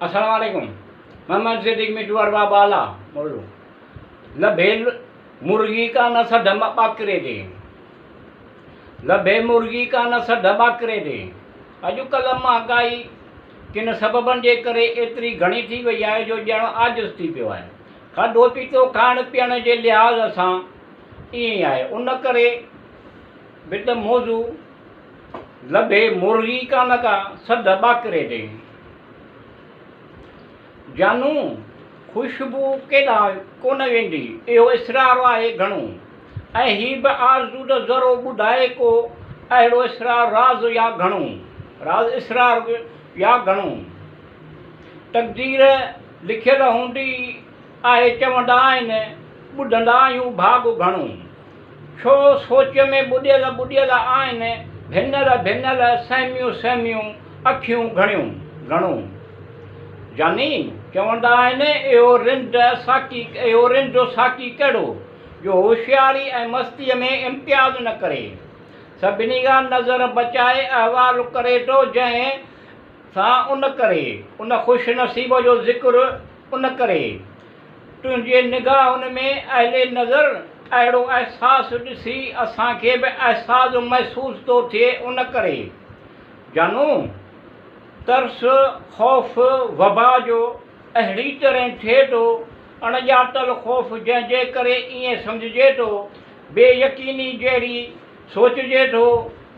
السلام عليڪم محمد صديق مٺو ارباب بالا مولو لڀي مرغي ڪا نه سڍ ٻاڪري the لڀي مرغي ڪا نه سڍ ٻاڪري the اڄڪلهه مهانگائي ڪن سببن جي ڪري ايتري گهڻي ٿي وئي آهي جو ڄڻ عاجز ٿي پيو آهي کاڌو پيتو کائڻ پيئڻ جي لحاظ سان ائين ئي آهي ان ڪري به ته موضوع لڀي مرغي ڪا نه ڪا سڌ ٻاڪري تي. جانو خوشبو ڪيڏانهن ڪونه ويندي، اهو اسرار آهي گهڻو. ۽ هي به آرزو ته ذرو ٻڌائي ڪو اهڙو اسرار راز يا گهڻو. راز اسرار يا گهڻو. تقدير لکيل هوندي آهي چوندا آهن، ٻڌندا آهيون ڀاڳ گهڻو. ڇو سوچ ۾ ٻڏيل ٻڏيل آهن، ڀنل ڀنل سهميون سهميون اکيون گهڻيون گهڻو. جاني، چوندا آهن اهو رند ساقي اهو رند ساقي ڪهڙو، جو هوشياري ۽ مستيء ۾ امتياز نه ڪري. سڀني کان نظر بچائي احوال ڪري ٿو جنهن سان ان ڪري، ان خوش نصيب جو ذڪر ان ڪري. تنهنجي نگاهن ۾ اهل نظر اهڙو احساس ڏسي اسان کي به احساس محسوس ٿو ٿئي ان ڪري جانو ترس خوف وبا جو اهڙي طرح ٿئي ٿو اڻڄاتل خوف جنهن جي ڪري ائين سمجهجي ٿو بي يقيني جهڙي سوچجي ٿو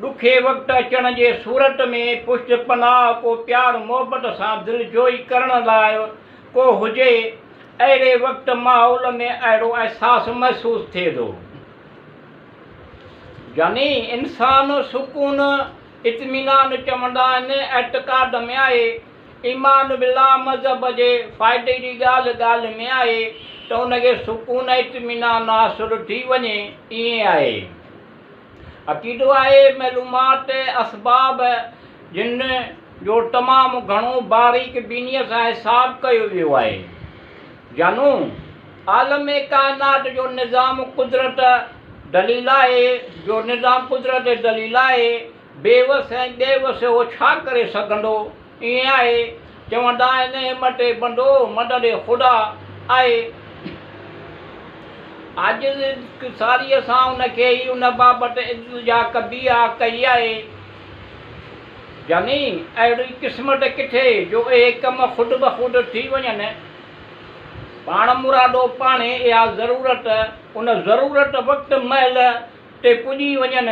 ڏکي وقت اچڻ جي صورت ۾ پشت پناهه ڪو پيار محبت سان دلجوئي ڪرڻ لاء ڪو هجي، اهڙي وقت ماحول ۾ اهڙو احساس محسوس ٿئي ٿو. يعني انسان سڪون، اطمينان چوندا آهن، اعتقاد ۾ آهي، ايمان بالله مذهب جي فائدي جي ڳالهه ڳالهه ۾ آهي ته ان کي سڪون ۽ اطمينان حاصل ٿي وڃي، ائين آهي. عقيدو آهي معلومات اسباب جن جو تمام گهڻو باريڪ بينيء سان حساب ڪيو ويو آهي. جانو، عالم ڪائنات جو نظام قدرت دليل آهي، جو نظام قدرت دليل آهي، بيوس ۽ بي وس هو ڇا ڪري سگهندو؟ ائين آهي، چوندا آهن همت بندو مدد خدا آهي. عاجز انڪساريء سان ان کي ئي ان بابت التجا ڪبي آ ڪئي آهي. يعني اهڙي قسمت ڪٿي جو اهي ڪم خود بخود ٿي وڃن. پاڻمرادو پاڻهي اها ضرورت ان ضرورت وقت مهل تي پڄي وڃن.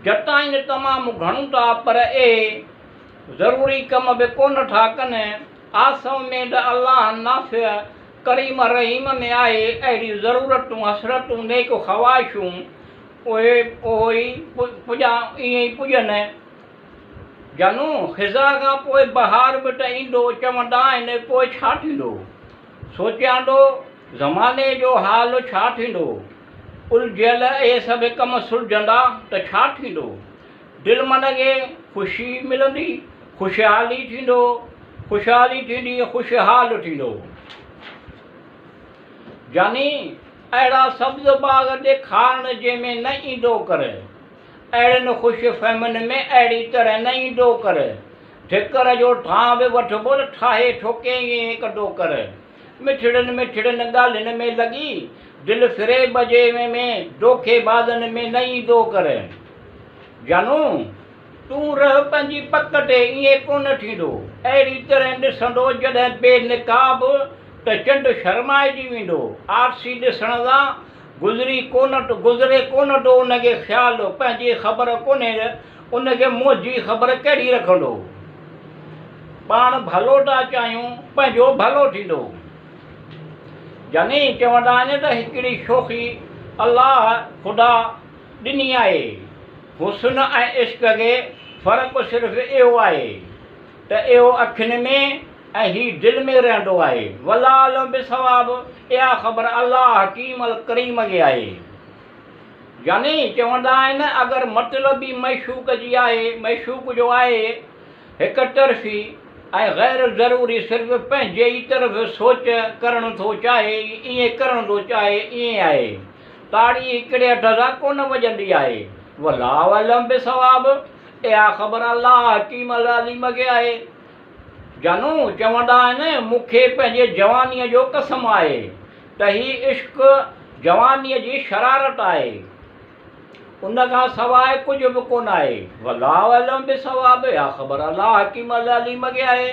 جتائين تمام گهڻو ٿا پر اهي ضروري ڪم به ڪونه ٿا ڪن. آس اميد الله نافع ڪريم رحيم ۾ آهي. اهڙيون ضرورتون، حسرتون، نيڪ خواهشون اهي اهو ئي پڄان ائين ئي پڄن. جانو، خزان کان پوء بهار به ته ايندو چوندا آهن، پوء ڇا ٿيندو؟ سوچيان ٿو زماني جو حال ڇا ٿيندو؟ الجهيل اهي سڀ ڪم سلجهندا ته ڇا ٿيندو؟ دل من کي خوشي ملندي، خوشحالي ٿيندو، خوشحالي ٿيندي، خوشحال ٿيندو. جاني، اهڙا سبز باغ ڏيکارڻ جنهن ۾ نه ايندو ڪر. اهڙين خوش فهمين ۾ اهڙي طرح نه ايندو ڪر. ٺڪر جو ٿانء به وٺبو ته ٺاهي ٺوڪي ائين ڪندو ڪر. مٺڙين مٺڙين ڳالهين ۾ لڳي دل فريب جي ۾ دوکي بازن ۾ نه ايندو ڪر. جانو! تون رهه پنهنجي پڪ تي ائين ڪونه ٿيندو. اهڙي طرح ڏسندو جڏهن بي نقاب ته چنڊ شرمائجي ويندو. آرسي ڏسڻ سان گذري ڪونه گذري ڪونه ٿو ان کي خيال پنهنجي خبر ڪونهي ته ان کي منهنجي خبر ڪهڙي رکندو. پاڻ ڀلو ٿا چاهيون پنهنجو ڀلو ٿيندو. يعني چوندا آهن ته هڪڙي شوخي الله، خدا، ڏني آهي. حسن ۽ عشق کي فرق صرف اهو آهي ته اهو اکين ۾ ۽ هي دل ۾ رهندو آهي. والله اعلم بالصواب اها خبر الله حڪيم الڪريم کي آهي. يعني چوندا آهن اگر مطلبي معشوق جي آهي معشوق جو آهي هڪ طرفي ۽ غير ضروري صرف پنهنجي ئي طرف سوچ ڪرڻ ٿو چاهي ائين ڪرڻ ٿو چاهي ائين آهي. تاڙي هڪڙي هٿ سان ڪونه وڄندي آهي. والله اعلم بالصواب اها خبر الله حڪيم العليم کي آهي. جانو، چوندا آهن، مون کي پنهنجي جوانيء جو قسم آهي ته هي عشق جوانيء جي شرارت آهي. ان کان سواء ڪجهه به ڪونه آهي. والله اعلم بالصواب، اها خبر الله حڪيم العليم کي آهي.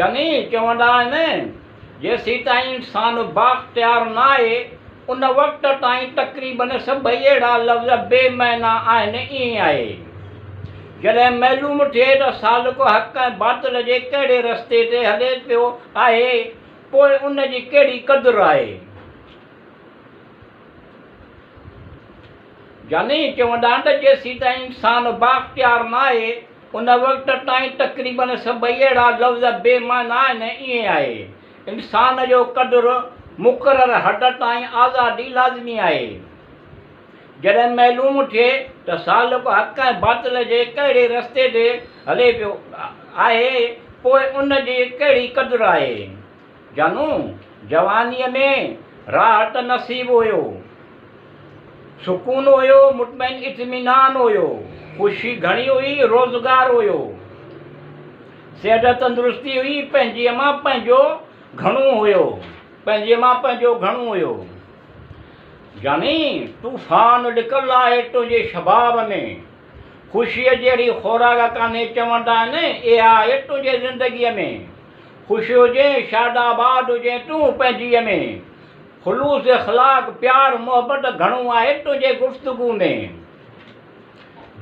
يعني چوندا آهن، جيسيتائين انسان بااختيار نه آهي، ان وقت تائين تقريباً سڀئي اهڙا لفظ بي معنيٰ آهن، ائين آهي. جڏهن معلوم ٿئي ته سالڪ حق ۽ باطل جي ڪهڙي رستي تي هلي پيو آهي، پوء ان جي ڪهڙي قدر آهي؟ يعني چوندا آهن ته جيسيتائين انسان بااختيار نه آهي، ان وقت تائين تقريباً سڀئي اهڙا لفظ بي معنيٰ آهن، ائين آهي. انسان جو قدر مقرر حد تائين آزادي لازمي آهي. جڏهن معلوم ٿئي ته سالڪ حق ۽ باطل جي ڪهڙي رستي تي هلي پيو آهي، پوء ان جي ڪهڙي قدر آهي. جانو، جوانيء ۾ راحت نصيب هيو، سڪون هيو، مطمئن اطمينان هيو، خوشي گهڻي هئي، روزگار هيو، صحت تندرستي هئي، پنهنجيء مان پنهنجو گهڻو هيو، پنهنجي مان پنهنجو گهڻو هيو. يعني طوفان لڪل آهي تنهنجي شباب ۾، خوشيء جهڙي خوراڪ ڪانهي چوندا آهن اها آهي تنهنجي زندگيء ۾، خوش هجين شاد آباد هجين تون پنهنجيء ۾، خلوص اخلاق پيار محبت گهڻو آهي تنهنجي گفتگو ۾.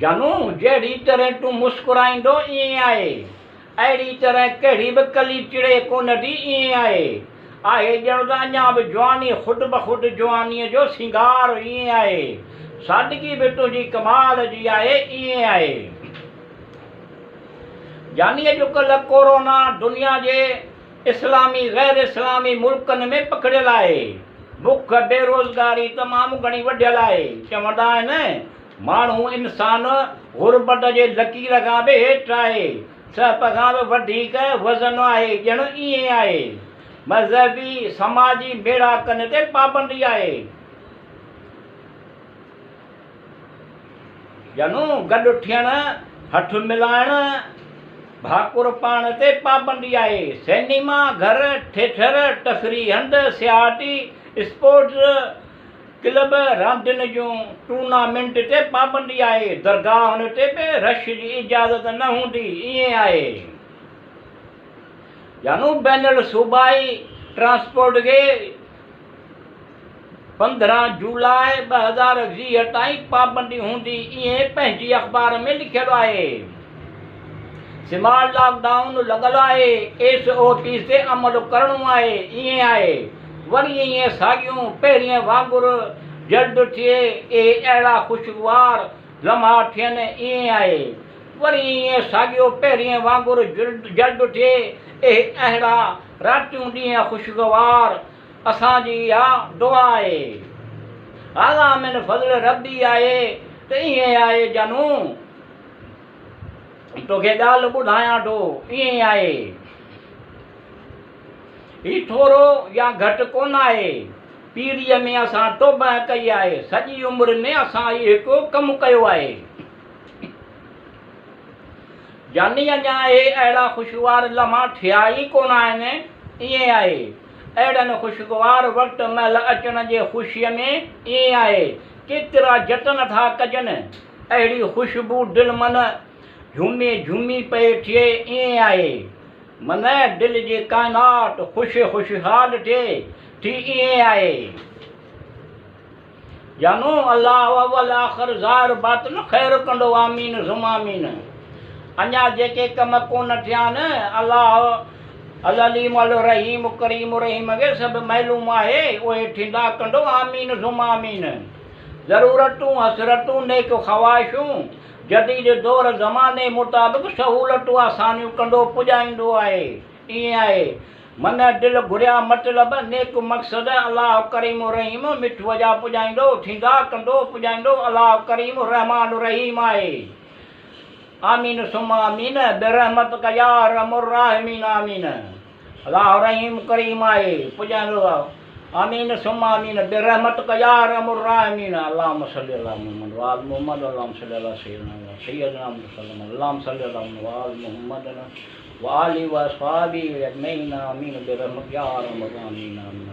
جانو جهڙي طرح تون مسڪرائيندو ائين آهي. اهڙي طرح ڪهڙي به ڪلي چڙي ڪونه ٿي ائين آهي. آهي ڄڻ ته اڃا به جواني خود بخود جوانيء جو سينگار ائين آهي. سادگي به تنهنجي ڪمال جي آهي ائين آهي. جاني اڄڪلهه ڪورونا دنيا جي اسلامي غير اسلامي ملڪن ۾ پکڙيل آهي. بک بيروزگاري تمام گهڻي وڌيل آهي. چوندا آهن ماڻهو انسان غربت جي لڪير کان به هيٺ آهي، سهپ کان به وڌيڪ وزن آهي، ڄڻ ائين آهي. مذهبي، سماجي ميڙاڪن تي پابندي آهي. ڄڻو گڏ ٿيڻ، هٿ ملائڻ، ڀاڪر پائڻ تي پابندي آهي. سئنيما گهر، ٿيٽر، تفريحي هنڌ، سياحتي اسپورٽس ڪلب، راندين جون ٽورنامينٽ تي پابندي آهي، درگاهن تي به رش جي اجازت نه هوندي، ائين آهي ڄاڻو بين الصوبائي ٽرانسپورٽ کي 15 جولاء 2020 تائين پابندي هوندي، ائين پنهنجي اخبار ۾ لکيل آهي. سمال لاڪ ڊائون لڳل آهي، ايس او پيز تي عمل ڪرڻو آهي، ائين آهي. وري ائين ساڳيون پهرين وانگر جلد ٿئي، اهي اهڙا خوشگوار لمحا ٿين، ائين آهي. وري ائين ساڳيو پهرين وانگر جلد ٿئي، اهي اهڙا راتيون ڏينهن خوشگوار، اسان جي اها دعا آهي. هذا من فضل ربي آهي ته ائين آهي جانو. توکي ڳالهه ٻڌايان ٿو، ائين آهي. هي ٿورو يا گهٽ ڪونه آهي. پيريء ۾ اسان توبهه ڪئي آهي. سڄي عمر ۾ اسان هي هڪ ڪم ڪيو آهي. جاني اڃا اهي اهڙا خوشگوار لمحا ٿيا ئي ڪونه آهن. ائين آهي. اهڙن خوشگوار وقت مهل اچڻ جي خوشيء ۾ ائين آهي. ڪيترا جتن ٿا ڪجن. اهڙي خوشبو دل من جهومي جهومي پئي ٿئي. ائين آهي. من دل جي ڪائنات خوش خوشحال ٿئي ٿي ائين آهي. جانو الله اول آخر ظاهر باطن خير ڪندو آمين ثم آمين. اڃا جيڪي ڪم ڪونه ٿيا آهن الله العليم الرحيم ڪريم رحيم کي سڀ معلوم آهي اهي ٿيندا ڪندو آمين ثم آمين. ضرورتون حسرتون نيڪ خواهشون جديد دور زماني مطابق سهولتون آسانيون ڪندو پڄائيندو آهي. ائين آهي. من دل گهريا مطلب، نيڪ مقصد، الله ڪريم رحيم مٺوء جا پڄائيندو، ٿيندا، ڪندو، پڄائيندو، الله ڪريم رحمان رحيم آهي. آمين ثم آمين برحمتڪ يا ارحم الراحمين آمين. الله رحيم ڪريم آهي پڄائيندو آمين ثم آمين برحمتڪ يا ارحم الراحمين اللهم صل علي محمد وآل محمد اللهم صل علي سيدنا سيدنا محمد اللهم صل علي محمد وآل محمد. وآله واصحابه اجمعين آمين برحمتك يا ارحم الراحمين آمين.